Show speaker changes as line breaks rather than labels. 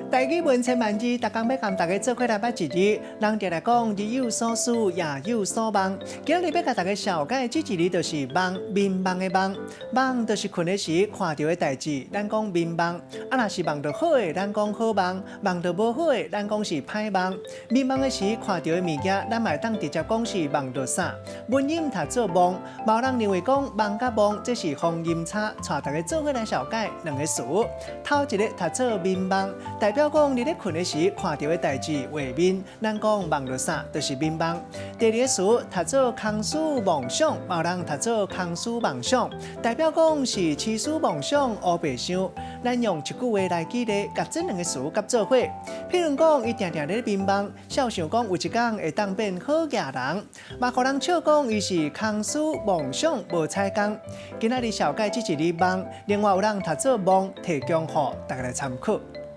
台語文千萬字，逐工欲共大家做伙來捌一字。人常來講，日有所思，夜有所夢。今日欲共大家紹介這一字就是夢，眠夢的夢。夢就是睏的時看著的代誌，咱講眠夢。啊，若是夢著好的，咱講好夢；夢著無好的，咱講是歹夢。眠夢的時看著的物件，咱嘛會當直接講是夢著啥。文音讀做墓，嘛有人認為講夢佮墓，這是方音差。帶大家做伙來紹介兩個詞。頭一个讀做眠夢，代表講你咧睏的時看著的代誌畫面，咱講夢著啥，就是眠夢。第二个詞讀做空思妄想，嘛有人讀做空思夢想，代表講是癡思妄想、烏白想。咱用一句話來舉例，共這兩个詞佮做伙。譬如講，伊定定咧眠夢，笑想講有一工會當變好額人，嘛予人笑講伊是空思妄想無彩工。今仔日紹介這一字夢，另外有人讀做墓，提供予大家來參考。